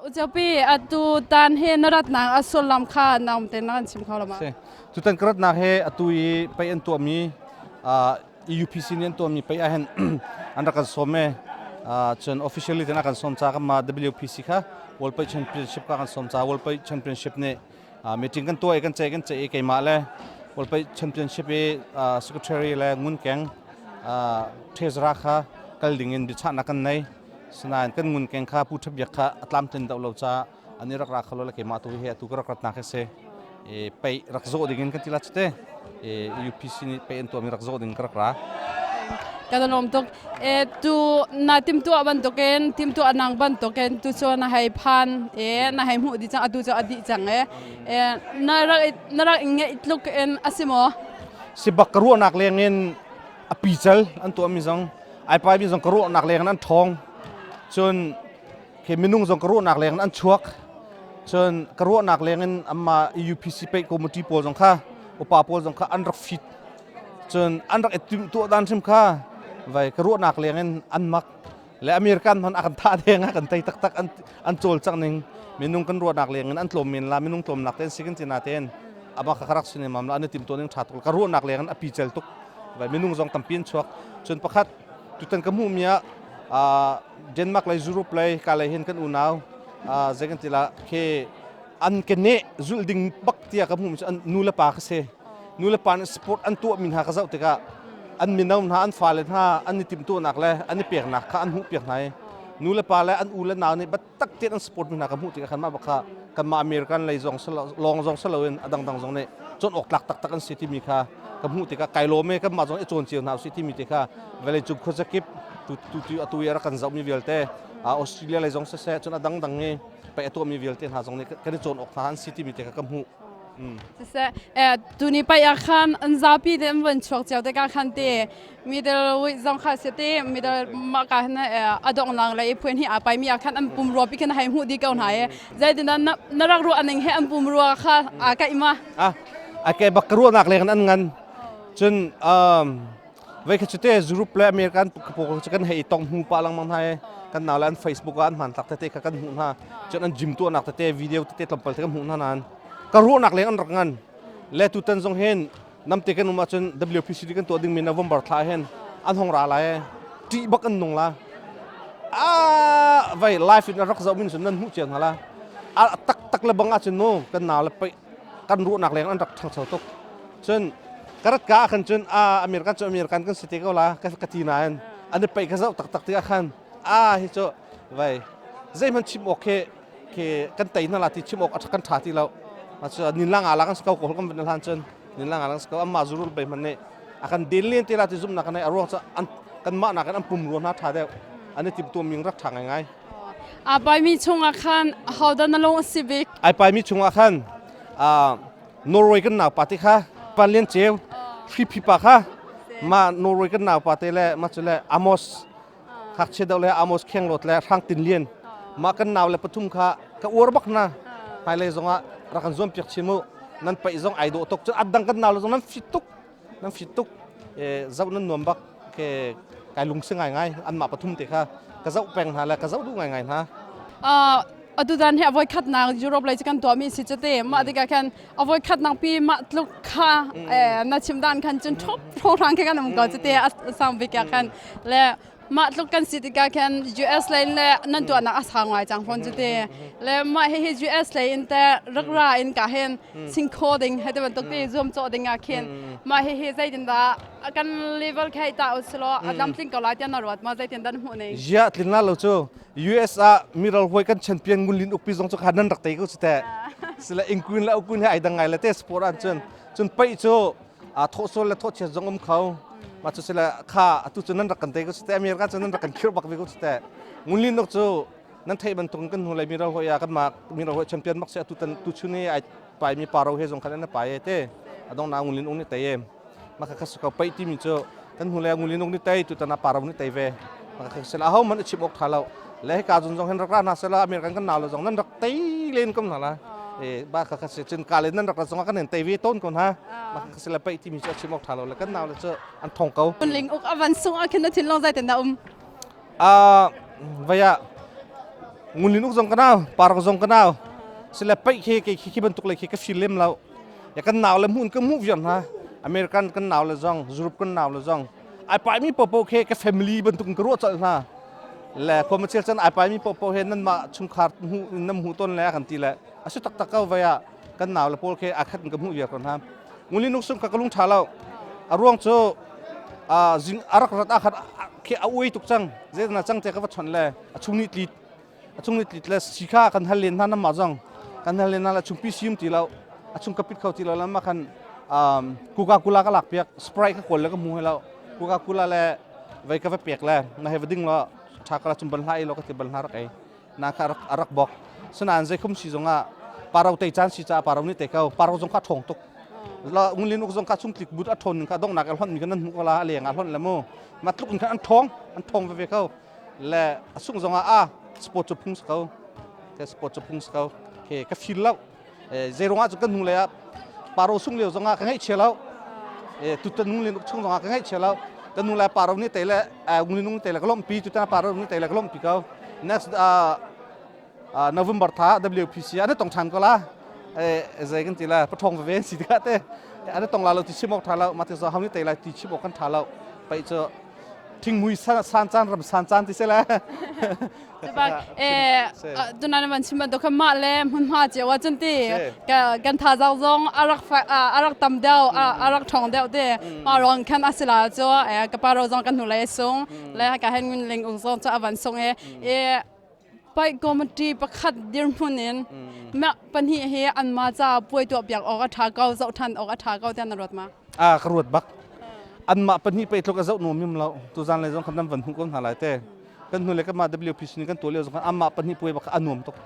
Ucapi atu tan he na ratnak a sullam kha naum te na kan chim kho lo ma? Tutan ka ratnak he atu i pei an tuahmi EUPC nih an tuahmi pei ahhin an rak kan sawm e. Cun officially ten a kan sawm ca kan ma WPC kha World Pei Championship ka kan sawm ca World Pei Championship nih meeting kan tuah i kan ceih kan ceih i keimah le World Pei Championship i secretary le ngun keng treasurer kha kal ding in biachahnak kan nei. Sinain kan ngun keng kha Pu Ṭha Biak kha a tlamtlin deuh lo caah an i rak ra kho lo le keimah tu hi atu ka rak ratnak hi si. E, pei rak zawh ding in kan ti la chite. E, UPC nih pei an tuahmi rak zawh ding ka rak ra. Kan lawm tuk. E, tu na timtuah bantukin timtuah nang bantukin tu cu na hei phan e na hei hmuh di cang atu cu a dih cang e. E, na rak na rak ngeih tluk in a si maw? Si bak ka ruahnak leng in a pical an tuahmi zong ai paimi zong ka ruahnak leng in an ṭhawng cun khi minung zong ka ruahnak leng in an chuak cun ka ruahnak leng in amma UPC pei committee pawl zong kha upa pawl zong kha an rak fit cun an rak i timhtuah dan hrim kha vai ka ruahnak leng in an mak le American hman a kan thah deng a kan tei taktak an an cawlcangh ning minung kan ruahnak leng in an tlawm men la minung tlawmnak ten si kan ti na ten ama kha rak sine mam la an tim to ning tha tuk ka ruahnak leng in a pi cel tuk vai minung zong tampi an chuak cun pakhat tutan ka hmuh mi ah Denmark lei Europe lei ka lei hin kan unau zei kan ti la khi an ke ne zulh ding bak tia ka hmuh mi cu an nu le pa ka si nu le pa nih sport an tuah mi hna ka zoh tikah an mino hna an fale hna an i timhtuahnak le an i peknak kha an hmuh piak hna i nu le pa le an u le nau nih biatak tein an sport mi hna ka hmuh tikah khan mah bak kha kanmah American lei zong lawng zong si loin a dangdang zong nih cawn awk tlak taktak an si timi kha ka hmuh tikah kai lawm e kanmah zong i cawn cio hna usih timi te kha vawlei cung khuazakip tu tu atu i a rak kan zohmi vialte Australia lei zong siseh cun a dangdang i pei a tuahmi vialte hna zong nih kan i cawn awk hna an si timi te kha ka hmuh. Siseh, tuni pai ah khan an zapi te an van chuak cio te ka khan te middle weight zong kha se te middle ma ka han a dong lang le phuan hi a pai mi ah khan an pum rua pi khan hai hmu di ko hna e zai din na na rak ru aning he an pum rua kha a ka ima a a ke bak ru nak le an ngan cun um Voi khat cu te Europe le American pawl cu kan hei tong hmu pah lengmang hna i kan nau le an Facebook ah an hmanthlak tete kha kan hmuh hna. Cun an gym tuahnak tete video tete tlawmpal te kan hmuh hna nain ka ruahnak leng an rak ngan. Le tutan zong hin namte kan um ahcun WPCD kan tuah dingmi November thla hin an hong ra lai ṭih bak an nung la. Ah vai live in rak zoh min cun nan hmuh cio hna la. A taktak le bang ahcun mu kan nau le pei kan ruahnak leng an rak ṭhangcho tuk. Cun ka rat ka ah khan cun a American cu American kan si te ko la ka ka ti nain an i paih ka zoh taktak tikah khan a hi cu vai zeihmanh chim awk khi khi kan tei hna la ti chim awk kan ṭha ti lo nin la nga la kan si ko ko kan van hlan cun nin la nga la kan si ko amma zurul bei hman nih a kan den len te la ti zumnak kan nei a ruang cu an kan mah nakin an pum rua hna ṭha deuh an i timtuam ming rak ṭha ngai ngai A paimi chungah khan hodah na lung a si bik? Ai paimi chungah khan Norway kan naupa te kha Pan Lian Ceu Hripi pa kha ma Norway kan naupa te le ma cu le Amos ngakchia deuh le Amos Khenglawt le Hrang Tin Lian ma kan nau le pathum kha ka uar bak hna hmailei zongah rak kan zuam piak chin mu nan paih zong ai dawh tuk cun adang kan nau le zong nan fit tuk nan fit tuk zoh nan nuam bak ke kai lungsi ngai ngai anmah pathum te kha ka zoh peng hna le ka zoh duh ngai ngai hna. Atu dan hi a voi khatnak Europe lei cu kan tuahmi si cu te mah tikah khan a voi khatnak pi mah tluk kha na chim dan khan cun ṭhup hrawnghrang khi kan um ko cu te a sang bik ah khan le mah tluk kan si tikah khan US lei le nan tuahnak a sang ngai cang fawn cu te le mah hihi US lei in te rak ra in ka hin singkhaw ding he te bantuk te zuam cawh ding ah khin mah hihi zeitin dah kan level khi ta usilo a tlamtling ko lai tiah na ruat ma zeitin dan hmuh ning Ya tlin la lo cu US ah miral huai kan champion ngun lin ukpi zong cu kha nan rak tei ko cu te sila ingkuin le ukuin he ai dang ngai le te sport an cun cun pei cu a thawh sual le thawh chiat zong um kho ma cu sila kha atu cu nan rak kan tei ko cu te America cu nan rak kan khirh bak ve ko cu te ngun lin nok cu nan theih bantuk kan hnu lei miral hoi ah kan ma miral hoi champion mak se atu tan tu chun i ai pai mi paro he zong khan an pai te adong na ngun lin ung ni tei em ma kha kha ko pai ti mi cu kan hnu le ngun lin ung ni tei tu tan a paro ni tei ve ma kha sela ho man chim ok tha lo le ka zun zong hen rak ra na sela American kan naw lo zong nan rak tei len kom na la e ba kha kha se cun ka le nan rak ra zong kan tei ve ton ko na ma kha sela pai ti mi chu chim ok tha lo le kan naw le chu an thong ko ling uk avan sung a khin na thin long zai ten da um a vaya. Ngun Lin Uk zong ka nau, Parok zong ka nau. Sile paih khi kei khi bantuk le khi ka feel lem lo. Ya kan nau le hmuh in ka hmuh viar hna. American kan nau le zong, Europe kan nau le zong. Ai pai mi popo khi ka family bantuk in ka ruah colh hna. Le khua ma chel chan ai pai mi popo he nan mah chungkhar hmuh nam hmuh ton le kan ti le asu taktak ko vai ah kan nau le pawl khi a khat in ka hmuh viar ko hna. Ngun Lin Uk sung ka ka lung tha lo. A ruang cu zing arak rat ah khan khi a uai tuk cang. Zeidah cang te ka va chon le a chung nih tlit a chung nih tlit le si kha kan hal len hna namah zong kan hal len hna le chungpi sium ti lo a chung ka pit kho ti lo lam khan Coca Cola ka lak piak Sprite ka kawl le ka hmu he lo Coca Cola le vei ka va pek le na he va ding lo tha ka la chung ban hla ei lo ka ti ban hla rak ei na kha rak arak bok sanan zei khum si zong ah paro te chan si cha paro ni te ko paro zong kha thong tuk la ngunlin uk zong kha chung tlik but a thon kha dong nak el hon mi kan nan hmu ko la leng a hon le mu ma tluk in khan an thong an thong ve ve ko le a sung zong ah a sport cu phung ko ke sport cu phung ko ke ka feel lo zeirong ah cu kan hnu le ah paro sung lio zong ah ka ngaih chia lo tutan nung len chung zong ah ka ngaih chia lo kan nu le paro ni te le ngun nung te le ka lompi tutan paro ni te le ka lompi ko next November tha WPC an tong than ko la zei kan ti la pathong ve si tikah te an tong la lo ti chim ok tha lo ma te zo hau ni te lai ti chim ok kan tha lo pai chu thingmui san caan ram san caan ti se la Bak eh tunan van chim bantuk kha mah le hmunhma cio ah cun ti kan thazaang zong a rak a rak tam deuh a rak ṭhawng deuh ti mah ruang khan a si la cu ka pa ro zong kan hnu lei sung le ka hen ngun ling ung zong cu a van sung i paih committee pakhat dirhmun in mah pahnih hi anmah ca puai tuah piak awk a ṭha ko zoh ṭhan awk a ṭha ko tiah na ruat ma? A ka ruat bak. Anmah pahnih pei tluk a zoh nuam mim lo. Tuzan lei zong khan nan van hmuh ko hna lai te. Kan hnu le kanmah WPC nih kan tuah lio zong khan anmah pahnih puai bak a nuam tuk.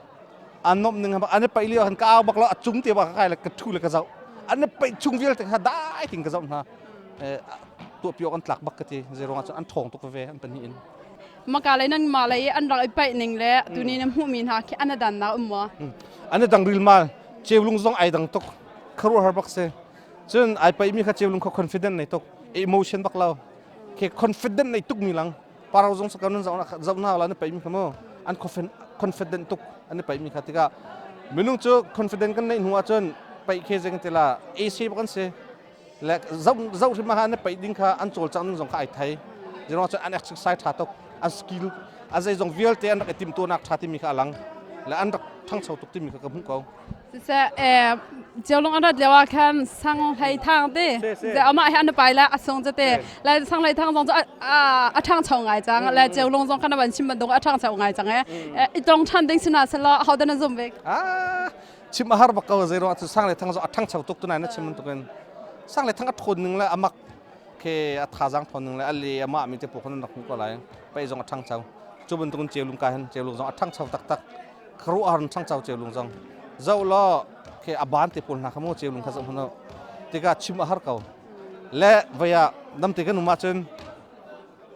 An nuamh ning an i paih lio khan ka au bak lo a cung te bak ka kai le ka ṭhu le ka zoh. An i paih chung vialte kha dai ting ka zoh hna. Tuah pi awk an tlak bak ka ti. Zeiruang ah cun an ṭhawng tuk ve an pahnih in. Maka lei nan mah lei an rak i paih ning le tuni na hmuhmi hna khi an dan nak um maw? An i dang rilmal. Ceulung zong ai dang tuk. Kharuahhar bak si. Cun ai paihmi kha ceulung kha confident nei tuk. Emotion bak lo. Ke confident nei tuk mi lang. Parau zong sakam nan zoh na la na paihmi kha mu. An confident tuk an i paihmi kha tikah minung cu confident kan neih hnu ahcun paih khe zeng tila AC bak an si. Le zoh hrim ah na paih ding kha an cawlcangh ning zong kha ai thei. Zeruang cun an exercise ṭha tuk, an skill a zeizong vialte an rak i timhtuahnak ṭha timi kha a lang. Le an rak ṭhangcho tuk timi kha ka hmuh ko. Siseh, Ceulung an rat lio ah khan sang hlei thang ti. Amah hi an pai le a sung te. Le sang hlei thang zong cu a ṭhangcho ngai cang. Le Ceulung zong khan a van chim bantuk a ṭhangcho ngai cang e. I tong ṭhan ding sina selaw ho dah na zum bik? Ah, chim a har bak ko zei ruang cu sang le thang zong a ṭhangcho tuk tunai na chim bantuk in sang le thang a ṭhawn ning le amak ke a thazaang ṭhawn ning le a le amah mi te pawl khan rak hmuh ko lai pei zong a ṭhangcho cu bantuk in celung ka hin celung zong a ṭhangcho taktak kharuahar in ṭhangcho celung zong zoh law ke a ban te pawl hna kha mu celung kha zoh hmanh tikah chim a har ko le vaya namte kan um ahcun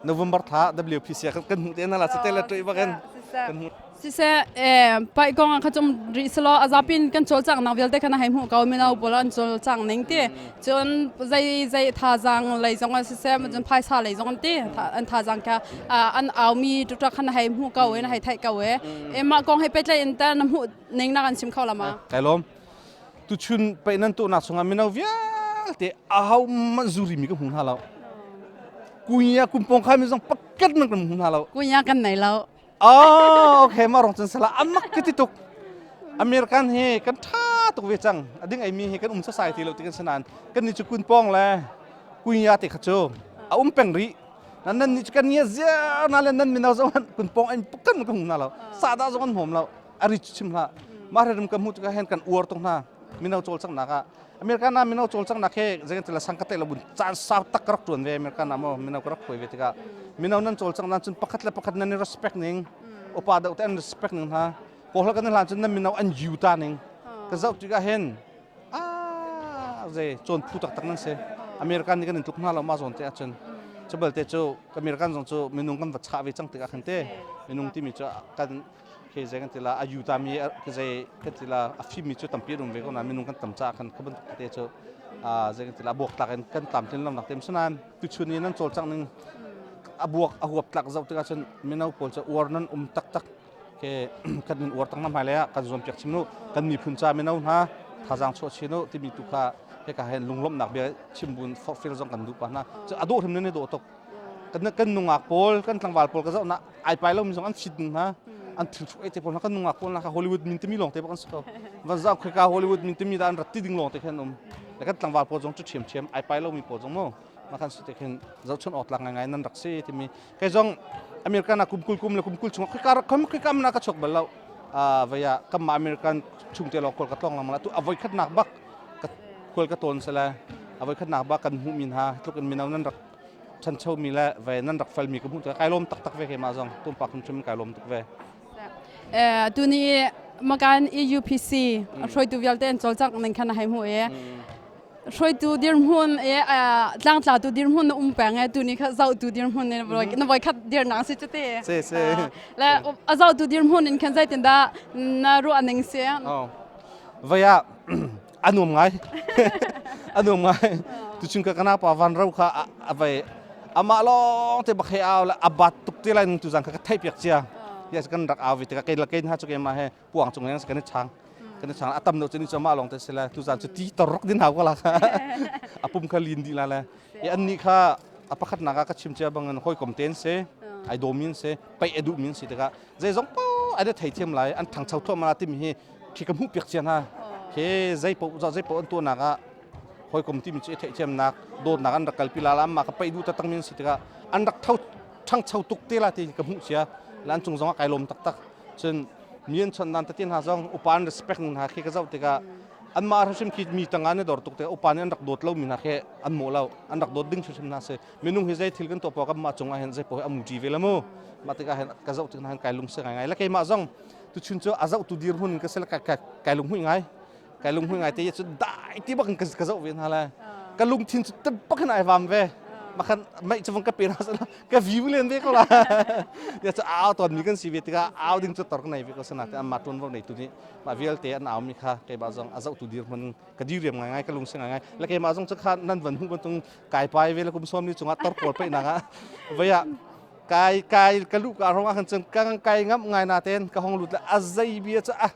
November thla WPC kan hmuh te na la site le ṭui bakin kan hmuh. Siseh pai kong ah kha cum rih selaw a zapin kan cawlcang nak vialte khan a hei hmuh ko mino pawl an cawlcang ning ti cun zei zei thazaang lei zong ah siseh cun phaisa lei zong an ti an thazaang kha an aumi ṭuṭak khan a hei hmuh ko in a hei theih ko e e mah kong hei pehtlaih in ta na hmuh ning na kan chim kho la ma Kai lawm tuchun pei nan tuahnak chungah mino vialte aho hmanh zuri mi ka hmu hna lo kunya kumpong khai mi zong pakhat man kan hmu hna lo kunya kan nei lo oh okay ma rong cun sala amak ka ti tuk American he kan tha tuk ve cang ading ai mi he kan um sasai ti lo ti kan sanan kan ni chu kunpong le kunya te kha chu a um peng ri nan nan ni chu kan nia zia na le nan mino zong kunpong an kan ka hmu hna lo sa da zong an hom lo ari chim hlah mah ram ka hmuh tikah hen kan uar tuk hna mino cawlcanghnak ah American ah mino cawlcanghnak he zeitin tila sang ka te lo bun caan sau tak ka rak tuan ve American ah mo mino ka rak hruai ve tikah mino nan cawlcangh cun pakhat le pakhat nan i respect ning upa deuh te an respect ning hna kawl kan hlan cun nan mino an yu ta ning ka zoh tikah hen ah zei cawn phu taktak nan si American nih kan in tluk hna lo ma zawn te ahcun cu belte cu American zong cu minung kan va chah ve cang tikah khan te minung timi cu kan khi zei kan ti la a yu ta mi zei kan ti la a fim mi cu tampi an um ve ko na minung kan tam caah khan kha bantuk te cu zei kan ti la a buak tlak in kan tlamtlin lo nak tem sunan tuchun i nan cawlcangh ning a buak a huap tlak zoh tikah cun mino pawl cu uar nan um taktak. Ke kan in uar tang na hmai le ah kan zuam piak chim nu kan miphun ca mino hna thazaang chuah chin u timi tu kha heka hen lunglawmhnak bia chim bun forhfial zong kan duh pa hna. Cu a dawh hrim ne dawh tuk. Kan kan nungak pawl kan tlangval pawl ka zoh na ai pai lo mi zong an fit ning hna an thil hruk te pawl hna kan nungak pawl na kha Hollywood min timi lawng te bak an si ko. Van zau khika Hollywood min timi da an rat ti ding lawng te khan um. Le kan tlangval pawl zong cu ṭhiam ṭhiam ai pai lo mi pawl zong mu ma khan si te khin zohchun awk tlak ngai nan rak si timi kei zong American ah kum 20 kum le kum 20 chung khika rak khika mana ka chok bal lo vaya kam ma American chung te lawng kol ka tlong lang tu avoi khat nak bak ka khual ka ton sala avoi khat nak bak kan hmu min ha tluk in mino nan rak chancho mi le ve nan rak fal mi ka hmu kai lom tak tak ve ke ma zong tum pak hrim kai lom tuk ve. Tuni makan EUPC hruaitu vialte an cawlcangh ning khan a hei hmuh i hruaitu dirhmun i tlangtlatu dirhmun na um peng i tuni kha zohtu dirhmun in na voikhat dirnak si cute. Si si. Le a zohtu dirhmun in khan zeitindah na ruah ning si? Vai ah a nuam ngai a nuam ngai tuchun ka kana pa van ro kha a vai amah lawng te bak he au la abat tuk te lai tu zang kha ka thei piak cia yes kan rak au vi te ka ke la ke ha chu ke ma he puang chung yang kan chang kan chang atam no chini chama lawng te sila tu zan chu ti tor din hau ko la apum kha lin di la le e an ni kha a pakhat nak ka chim chia bang hoi kom ten se ai do min se pai edu min si te ka zei zong po ai da thei thiam lai an thang chau thua ma ti mi hi khi ka hmuh piak cia hna he zei po zei po an tuahnak ah hawikom timi cu i theihthiamnak dawtnak an rak kalpi la la amma ka paih duh taktak min si tikah an rak tho ṭhangcho tuk te la ti ka hmuh cia la an cung zong ah kai lawm taktak cun mi an chawnh dan tete hna zong upa an respect hna khi ka zoh tikah anmah hrimhrim khi mi tangah an i dor tuk tikah upa nih an rak dawt lomi hna khi an mawh lo an rak dawt ding hrimhrim hna si minung hi zei thil kan tuah paoh kan mah cungah hin zei paoh hi a muṭi ve la mu mah tikah hin ka zoh tik hna hin kai lungsi ngai ngai la keimah zong tuchun cu a zohtu dirhmun ka si le kai lunghmuih ngai kai lunghmuih ngai te cu dai ti bak in ka zoh ve hna le ka lungthin cu bak in ai vam ve makhan mei cu vong ka pe na sala ka view len ve ko la ya cu au ton mi kan si ve tikah au ding cu tor ka nei ve ko sana te amma tuan vo nei tu nih ma vialte an au mi kha keimah zong a zohtu dirhmun ka diriam ngai ngai ka lungsi ngai ngai le keimah zong cu kha nan van hmuh bantung kai pai ve le kum som ni cungah tor pawl pe nak ah vaya kai kai ka lu ka rong ah khan cun ka kai ngam ngai na ten ka hong lut le a zei bia cu a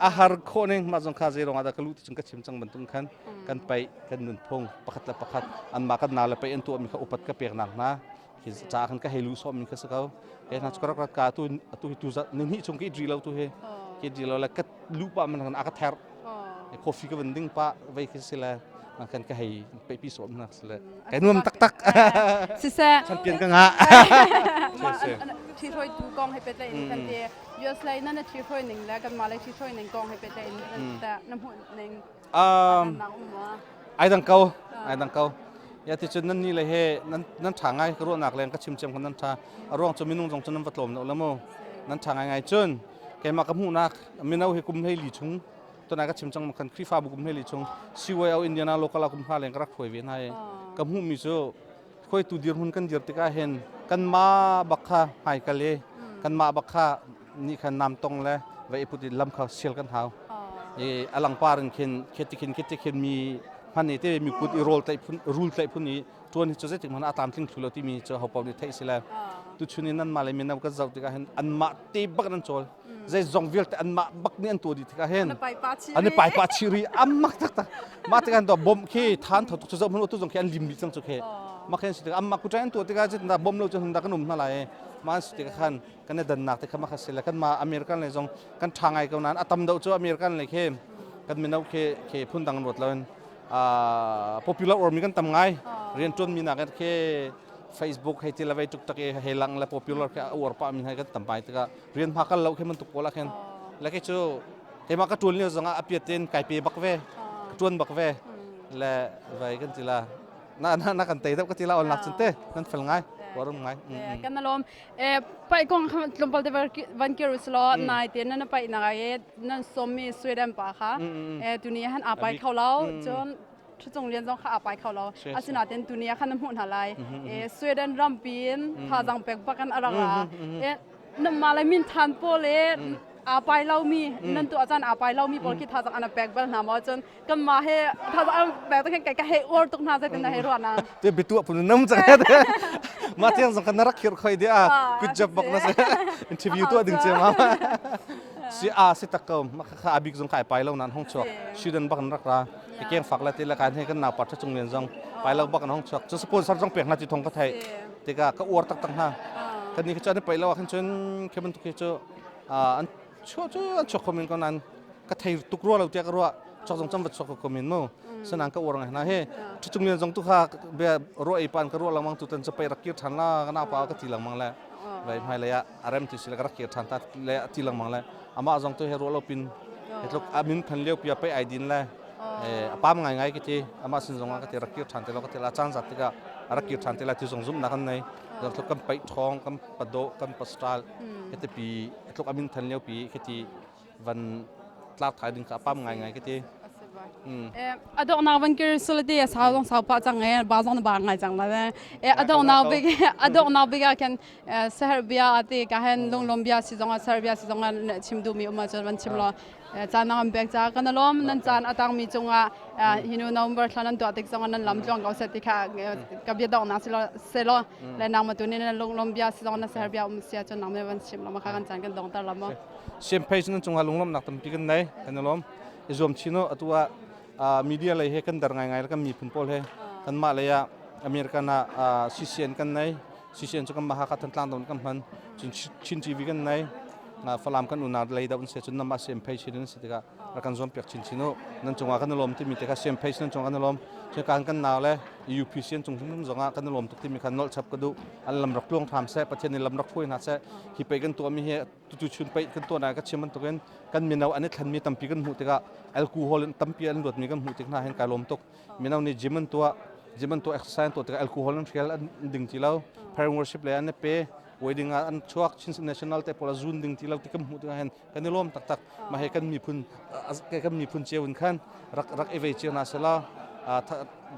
a har khawh ning mah zong kha zei rong ah dah ka lu ti cung ka chim cang bantuk khan kan paih kan nunphung pakhat le pakhat anmah kan nau le paih an tuah mi kha upat ka pek nak hna khi ca khan ka hei lu sawm mi kha si ko ke hna cu rak ka tu atu hi tu ni hnih chung ka i dri lo tu hi ke dri lo le ka lu pa man kan a ka ther coffee ka van ding pa vei khi si le kan ka hei pe pi sawm na si le kai nuam taktak siseh champion ka nga thi hroi tu kong he petlai in kan ti US lai na na thi hroi ning le kan ma lai thi hroi ning kong he petlai in ta na hmuh ning ai dang ko ai dang ko ya ti cun nan ni le he nan nan tha ngai ka ruahnak leng ka chim cem kan nan tha a ruang cu minung zong cu nan va tlawm lo la mu nan tha ngai ngai cun keimah ka hmuhnak mino hi kum hlei li chung tunai ka chim cang khan Khrihfabu kum hlei li chung CYO Indiana local ah kum hra leng ka rak hruai ve hna i ka hmuhmi cu hruaitu dirhmun kan dir tikah hin kanmah bak kha hmaikal i kanmah bak kha nih khan nam tong le va i put i lam kha sial kan hau i a langpar in khin kheti khin kheti khin mi hman i te mi kut i rawl tlaih phun rul tlaih phun i tuan hi cu zeitik hmanh a tlamtling thlu lo timi cu hopaoh nih theih si le tuchun in nanmah le mino kan zoh tikah hin anmah te bak nan cawl zeizong vialte anmah bak nih an tuah dih tikah hin an i pai pa chiri ammak taktak mah tikah to bom khi than tho tuk cu zoh hmanh tu zong khi an lim dih cang cu khi mah khin si tikah amma kuṭai an tuah tikah cun bom lo cu hunda kan um hna lai mah si tikah khan kan i dannak te kha mah kha si le kan mah American le zong kan ṭha ngai ko nain a tam deuh cu American le khi kan mino khi khi phun dang ruat lo in popular or mi kan tam ngai rian ṭuan mi nak khi Facebook hei ti le vei tuk tak i hei lang le popular khi a uar pah mi hai kan tam pai tikah rian hma kal lo khi man tuk pawl ah khin le khi cu keimah ka ṭuan lio zongah a piat in kai pe bak ve ka ṭuan bak ve le vai kan ti la na na na kan tei deuh ka ti la on lak cun te nan fel ngai warum ngai. Kan alom pai kong tlawmpal te van kir uslo nai te nan pai na e nan som mi Sweden pa kha tuni han a pai kho lo cun Thucung lian zong kha a pai kho lo. Asinain tuni ah khan na hmuh hna lai. Sweden rampi in thazang pek bak in a rak ra. Namma le min than pawl e. aa pai lomi nan tuah caan aa pai lomi pawl khi thazaang an pek bal hna maw? Cun kanmah he thazaang an pek te khin ka hei uar tuk hna zeitin na hei ruah na? Te bitu pun nam chang te ma tiang zong kan rak khir khoi dia good job bak na se interview tu ding che ma si a si tak ko ma kha abik zong kai pai lo nan hong chuak Sweden bak an rak ra keng fak la te la kan he kan nau pat chung len zong pai lo bak an hong chuak chu sponsor zong pek na ti thong ka thai tika ka uar tak tak hna kan ni kha chu an pai lo khan chun khe ban tu chu an chuah cu an chuak khomin ko nan ka thei tuk rua lo tiah ka ruah chok zong cam va chuak ko min mu sanan ka uar ngai hna he chung lian zong tu kha bia ruah ei pan ka ruah langmang tu tan chu pei rak kir than la ka nau pa ka ti langmang le vai hmai le a rem ti sila ka rak kir than ta le ti langmang le amah zong tu he ruah lo pin he tluk amin phan lio pia pei ai din le a pam ngai ngai ka ti amah sin zong ah ka ti rak kir than te lo ka ti la caan zat tikah rak kir than te la ti zong zum na kan nei zong tluk kan paih thong kan pado kan pastal hiti pi tluk amin than lio pi khiti van tlak thai ding kha pam ngai ngai khiti. Adok na van kir sulati a sau zong sau pa chang e ba zong na ba ngai chang la e adok na big adok na big a kan Serbia ati ka hen lunglom bia si zong a Serbia si zong a chim du mi uma chon van chim lo caan na kan pek ca kan lawm nan caan a tangmi cungah hinu November thla nan tuah tik zong nan lam tluang ko seh ti kha ka bia donghnak si lo selaw le nang ma tu ni nan lunglawm bia si zong na ser bia um sia cun nang ne van chim lo ma kha kan caan kan dongter lo mo. Siam phei nan cungah lunglawmnak tampi kan nei kan lawm i zuam chin u atu ah media lei he kan dar ngai ngai kan miphun pawl he kan mah lei ah American ah CCN kan nei CCN cu kan mah Hakha Thantlang don kan hman cun Chin TV kan nei Falam kan unau lei deuh an si cun namah siam phei chin an si tikah rak kan zuam piak chinchin u nan cungah kan i lawm timi te kha siam phei nan cungah kan i lawm cun kan kan nau le UPC an cung hrimhrim zongah kan i lawm tuk timi kha nolh chap ka duh an lam rak tluang hram seh Pathian nih lam rak hruai hna seh hi pei kan tuahmi hi tutu chun pei kan tuah ka chim bantukin kan mino an i thlenmi tampi kan hmuh tikah alcohol in tampi an luatmi kan hmuh tik hna hin kai lawm tuk mino nih gym an tuah gym an tuah exercise an tuah tikah alcohol an hrial an ding ti lo parent worship le an i pe wedding ah an chuak Chin national te pawl a zun ding ti lo ti kan hmuh tikah hin kan i lawm taktak mah he kan miphun kan miphun cio in khan rak rak i vei cio hna sela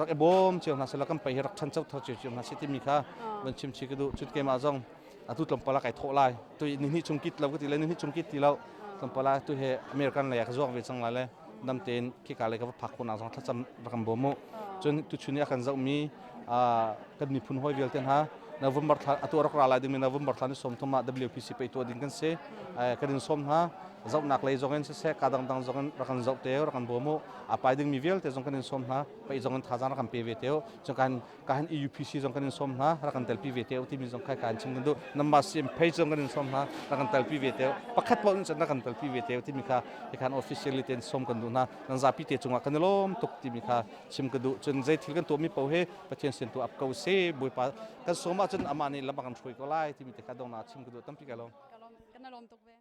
rak i bawm cio hna sela kan pei hi rak ṭhancho thar cio cio hna si timi kha van chim chi ka duh cun keimah zong atu tlawmpal ah kai thawh lai tu ni hnih chung kit lo ka ti le ni hnih chung kit ti lo tlawmpal ah tu he American lei ah ka zuak ve cang lai le dam tein khika lei ka va phak khawhnak zong thlacam rak kan bawm mu cun tuchun i a kan zohmi kan miphun hawi vialte hna November thla atu rak ra lai dingmi November thla ni 30 ah WPC pei tuah ding kan si kan in sawm hna zohnak lei zong in siseh ka dangdang zong in rak kan zoh te rak kan bawm u a pai dingmi vialte zong kan in sawm hna pei zong in thazaang rak kan pe ve te u cun kan ka han EUPC zong kan in sawm hna rak kan telpi ve te u timi zong khai kan chim kan duh namma sim pei zong kan in sawm hna rak kan telpi ve te u pakhat paoh in cun rak kan telpi ve te u timi kha hi khan officially ten sawm kan duh hna nan zapi te cungah kan i lawm tuk timi kha chim ka duh cun zei thil kan tuahmi paoh hi Pathian sin tu ap ko se Bawipa kan sawm ahcun amah nih lam a kan hruai ko lai timi te kha dongnak chim ka duh tampi ka lawm Kan lawm tuk ve.